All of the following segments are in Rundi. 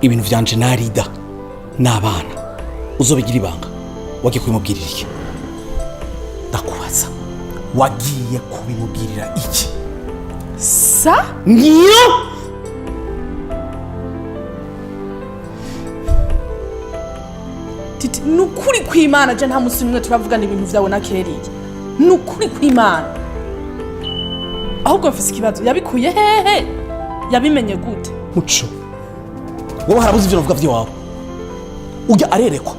Ibintu vyanje narida n'abana uzobigira ibanga. Wagiye kubimubwirira iki? Ndakubaza, wagiye kubimubwirira iki? Sa Niyo. Titi, ni ukuri kw'Imana, je nta musi n'umwe turavugana ibintu vyawe na Keriya. Ni ukuri kw'Imana. Ahubwo mfise ikibazo: yabikuye hehe? Yabimenye gute? Muco, wowe harabuze ivyo navuga vy'iwawe. Ujya arerekwa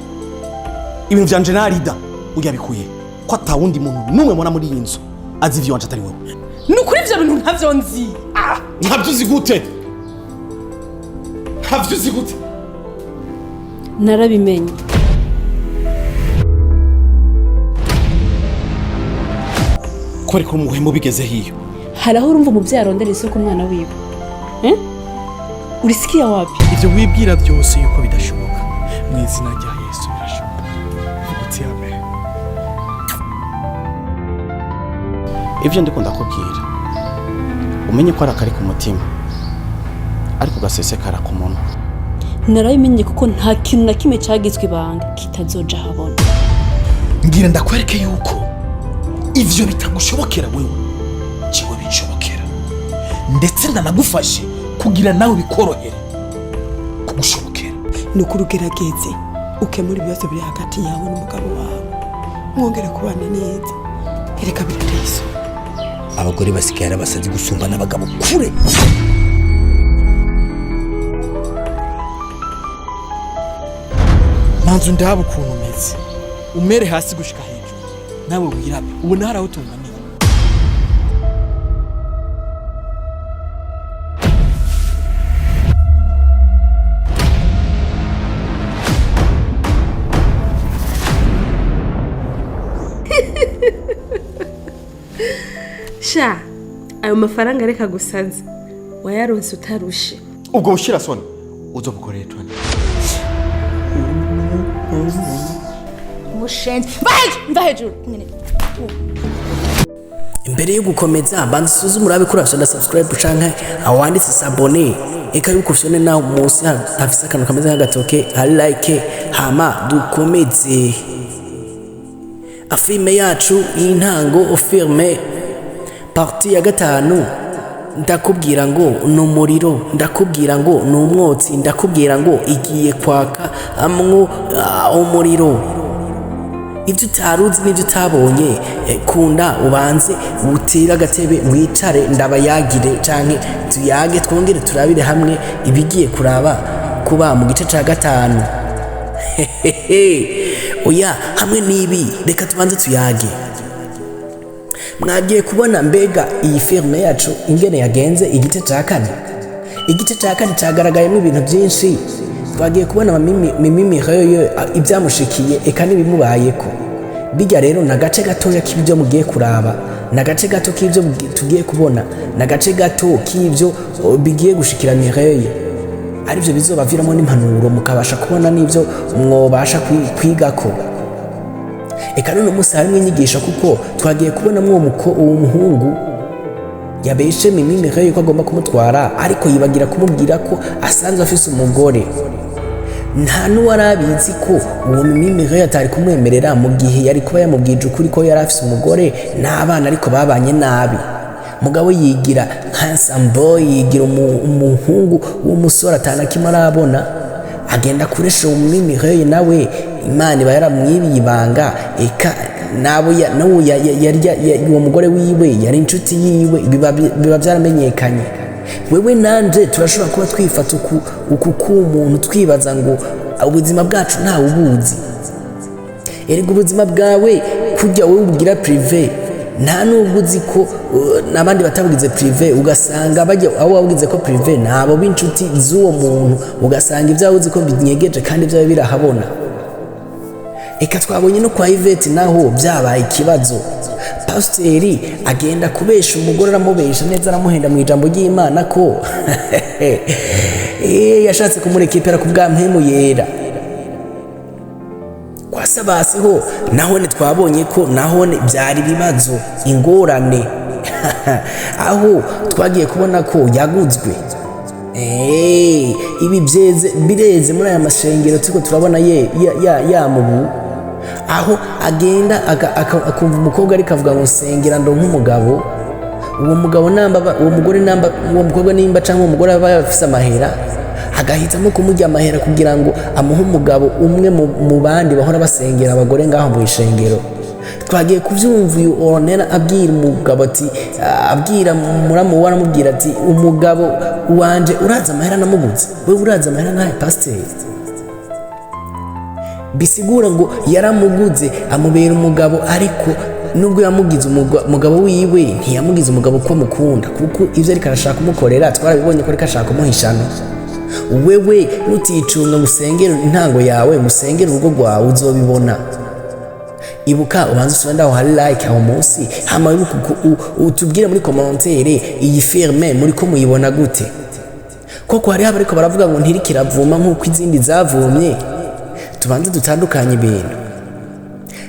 ibintu vyanje narida, ujya bikuye ko atawundi muntu n'umwe mubona muri iyi nzu azi ivy'iwanje atari wewe. Ni ukuri, ivyo bintu ntavyo nzi. Ntabyo uzi gute? Ntabyo uzi gute? Narabimenye. Kubera ko umuhemu bigeze hiyo. Hari aho urumva umubyeyi arondera isoko umwana wiwe, eh? Urisikia wapi? Ibyo wibwira byose yuko bidashoboka, mu izina rya Yesu birashoboka. Vuga uti amen. Ivyo ndiko ndakubwira, umenye ko ari akari ku mutima ariko gasesekara ku munwa. Narabimenye kuko nta kintu na kimwe cyagizwe ibanga kitazoja habona. Ngira ndakwereke yuko ivyo bitagushobokera wewe, jewe binshobokera, ndetse ndanagufashe kugira nawe bikorohere kugushobokera. Ni ukuri, ugerageze ukemura ibibazo biri hagati yawe n'umugabo wawe, mwongere kubana neza. Ereka birateye isoni. Abagore basigaye ari abasazi gusumba n'abagabo kure. Manzu, ndaba ukuntu umeze, umere hasi gushika hejuru, nawe wirabe, ubona hari aho tunganiye. Sha, ayo mafaranga reka gusaza, wayaronse utarushe. Ubwo bushira soni uzobukorera twane. Mushenzi, mva hejuru, mva hejuru nyine. Imbere yo gukomeza, banza usuzume urabe ko urafyonda subscribe canke awanditse s'abonner, eka yuko ufyonde naho munsi hafise akantu kameze nk'agatoke hari like, hama dukomeze afilme yacu y'intango. Filme partie ya gatanu, ndakubwira ngo ni umuriro, ndakubwira ngo ni umwotsi, ndakubwira ngo igiye kwaka amwo umuriro. Ibyo utaruzi n'ibyo utabonye, kunda ubanze utere agatebe wicare, ndabayagire canke tuyage, twongere turabire hamwe ibigiye kuraba kuba mu gice ca gatanu. Hehehe, oya, hamwe n'ibi reka tubanze tuyage. Mwagiye kubona mbega iyi filime yacu ingene yagenze igice ca kane. Igice ca kane cagaragayemo ibintu byinshi. Twagiye kubona Mimi Mireille, ibyamushikiye eka n'ibimubayeko. Bijya rero ni agace gatoya k'ibyo mugiye kuraba, ni agace gato k'ibyo tugiye kubona, ni agace gato k'ibyo bigiye gushikira Mireille, aribyo bizobaviramo n'impanuro, mukabasha kubona n'ibyo mwobasha kwigako. Eka none munsi harimo inyigisho, kuko twagiye kubonamo uwo muhungu yabeshe Mimi Mireille ko agomba kumutwara, ariko yibagira kumubwira ko asanzwe afise umugore. Nta n'uwari abizi ko uwo Mimi Mireille atari kumwemerera mu gihe yari kuba yamubwije ukuri ko yari afise umugore n'abana ariko babanye nabi. Mugabo yigira handsome boy, yigira umuhungu w'umusore atana kimwe arabona, agenda kuresha uwo Mimi Mireille. Nawe Imana iba yaramwibiye ibanga, eka nabo n'uwo yari uwo mugore wiwe yari inshuti yiwe, biba byaramenyekanye. Wewe nanje turashobora kuba twifata uku k'umuntu, twibaza ngo ubuzima bwacu ntawe ubuzi. Erega ubuzima bwawe kujya wowe ubugira privé, nta nubwo uzi ko n'abandi batabugize privé. Ugasanga bajya aho wabugize ko privé nabo b'inshuti z'uwo muntu, ugasanga ibyawe uzi ko binyegeje kandi ibyawe birahabona. Eka twabonye no kwa Yvette naho byabaye ikibazo. Pasiteri agenda kubesha umugore, aramubesha neza, aramuhenda mu ijambo ry'Imana ko yashatse kumurekipera ku bwa mpemu yera. Kwa Sabasi ho nahone twabonye ko nahone byari ibibazo, ingorane, aho twagiye kubona ko yaguzwe. Ibi byeze, bireze muri aya mashengero turiko turabona ye ya, ya, ya mubu aho agenda akumva umukobwa ariko avuga ngo nsengera ndonke umugabo. Uwo mugabo namba uwo mugore namba uwo mukobwa nimba cyangwa uwo mugore aba afise amahera, agahitamo kumurya amahera kugira ngo amuhe umugabo umwe mu bandi bahora basengera abagore ngaho mu ishengero. Twagiye kubyumva uyu Ornella abwira umugabo ati, abwira muramu we, aramubwira ati: "Umugabo wanje uraza amahera namuguze, wewe uraza amahera nkahe pasiteri?" Bisigura ngo yaramuguze amubera umugabo, ariko nubwo yamugize umugabo wiwe, ntiyamugize umugabo ko amukunda, kuko ibyo ariko arashaka kumukorera twarabibonye ko ariko ashaka kumuha ishano. Wewe nuticunga ngo usengere intango yawe, ngo usengere urugo rwawe, uzobibona. Ibuka ubanze usubire aho hari like aho munsi, hama wibuke utubwire muri commentaire iyi filme muri ko muyibona gute. Koko hariho abariko baravuga ngo ntiriko iravuma nk'uko izindi zavumye. Tubanze dutandukanye ibintu.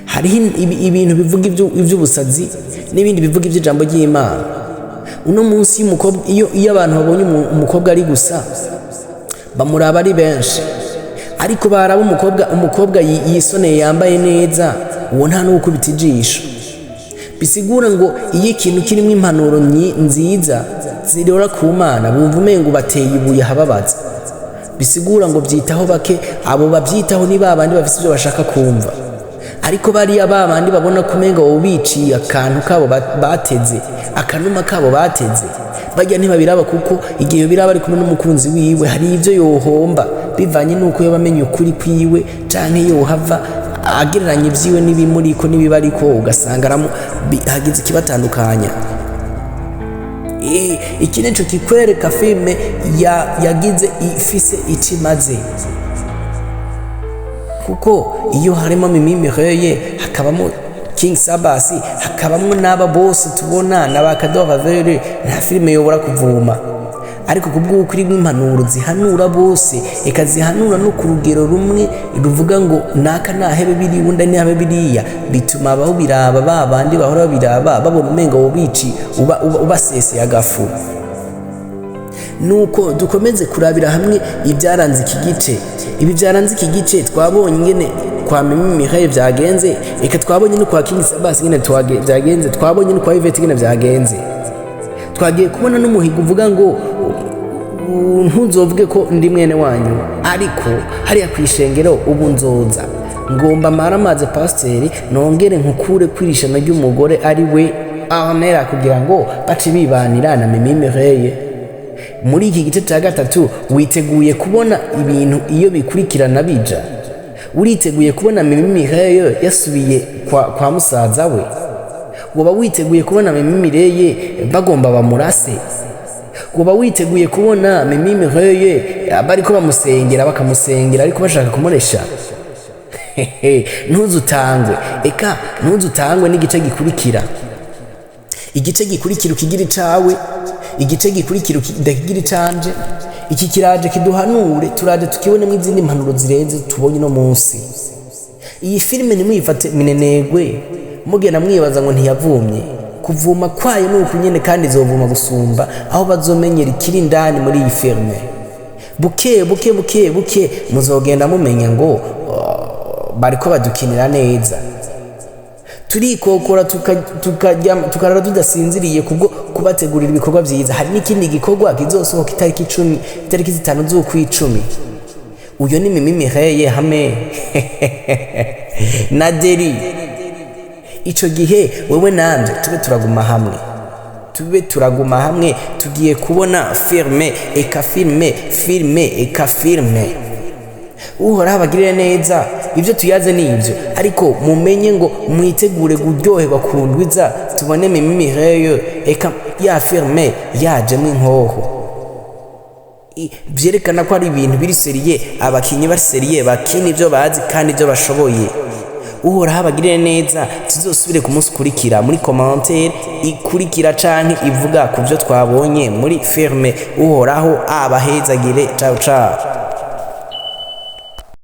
Hariho ibintu bivuga iby'ubusazi n'ibindi bivuga iby'ijambo ry'Imana. Uno munsi iyo umukobwa, iyo abantu babonye umukobwa ari gusa, bamuraba ari benshi, ariko baraba umukobwa yisoneye, yambaye neza, uwo nta n'uwukubita ijisho. Bisigura ngo iyo ikintu kirimo impanuro nziza zirora ku Mana, bumva umengo bateye ibuye ahababaza. Bisigura ngo byitaho bake. Abo babyitaho ni ba bandi bafite ibyo bashaka kumva, ariko bariya ba bandi babona ko umengo wowe biciye akantu kabo bateze, akanuma kabo bateze, bajya ntibabiraba, kuko igihe biraba ari kumwe n'umukunzi wiwe, hari ibyo yohomba bivanye n'uko yoba amenya ukuri kwiwe, canke yohava agereranya ibyiwe n'ibimuriko n'ibibariko, ugasanga hagize ikibatandukanya. Iki nico kikwereka filime yagize ifise icyo imaze, kuko iyo harimo Mimi Mireille, hakabamo King Sabasi, hakabamo n'aba bose tubona n'aba Kadora Vere, nta filime yobora kuvuma. Ariko kubw'uko irimo impanuro zihanura bose, eka zihanura no ku rugero rumwe ruvuga ngo naka nahebe biriya, undi ntabe biriya, bituma abaho biraba, ba bandi bahora babiraba babona umengo wo bici ubaseseye agafu. Nuko dukomeze kurabira hamwe ibyaranze iki gice. Ibi byaranze iki gice, twabonye ingene kwa Mimi Mireille byagenze, eka twabonye no kwa King Sabas ingene byagenze, twabonye no kwa Yvette ingene byagenze. Twagiye kubona n'umuhigo uvuga ngo ntuzovuge ko ndi mwene wanyu, ariko hariya ku ishengero ubu nzoza ngomba mara amazi pasiteri, nongere nkukure kwirishana ry'umugore ari we Arnella, kugira ngo bace bibanira na Mimi Mireille. Muri iki gice cya gatatu witeguye kubona ibintu iyo bikurikirana bija? Uriteguye kubona Mimi Mireille yasubiye kwa musaza we? Woba witeguye kubona Mimi Mireille bagomba bamurase? Woba witeguye kubona Mimi Mireille bariko bamusengera, bakamusengera ariko bashaka kumuresha? Ntuzutangwe, eka ntuzutangwe n'igice gikurikira. Igice gikurikira ukigira icawe, igice gikurikira ndakigira icanje. Iki kiraje kiduhanure, turaje tukibonemo izindi mpanuro zirenze tubonye uno munsi. Iyi filime ntimuyifate minenegwe mugenda mwibaza ngo ntiyavumye. Kuvuma kwayo ni uku nyene, kandi izovuma gusumba aho bazomenyera ikiri indani muri iyi filime. Buke buke buke buke muzogenda mumenya ngo bariko badukinira neza. Turikokora, tukarara tudasinziriye kubwo kubategurira ibikorwa byiza. Hari n'ikindi gikorwa kizosohoka itariki 10, itariki 5 z'ukwicumi. Uyo ni Mimi Mireille hamwe na Deri. Ico gihe wewe nanje tube turaguma hamwe, tube turaguma hamwe. Tugiye kubona filme, eka filme, filme, eka filme. Uhoraho abagirire neza. Ibyo tuyaze ni ibyo, ariko mumenye ngo mwitegure kuryoherwa ku ndwiza tubone Mimi Mireille, eka ya filme yajemo inkoho. Vyerekana ko ari ibintu biri sérieux, abakinyi bari sérieux, bakina ibyo bazi kandi ibyo bashoboye. Uhoraho abagirire neza. Tuzosubire ku munsi ukurikira muri commentaire ikurikira canke ivuga ku byo twabonye muri filme. Uhoraho abahezagire. Ciao ciao.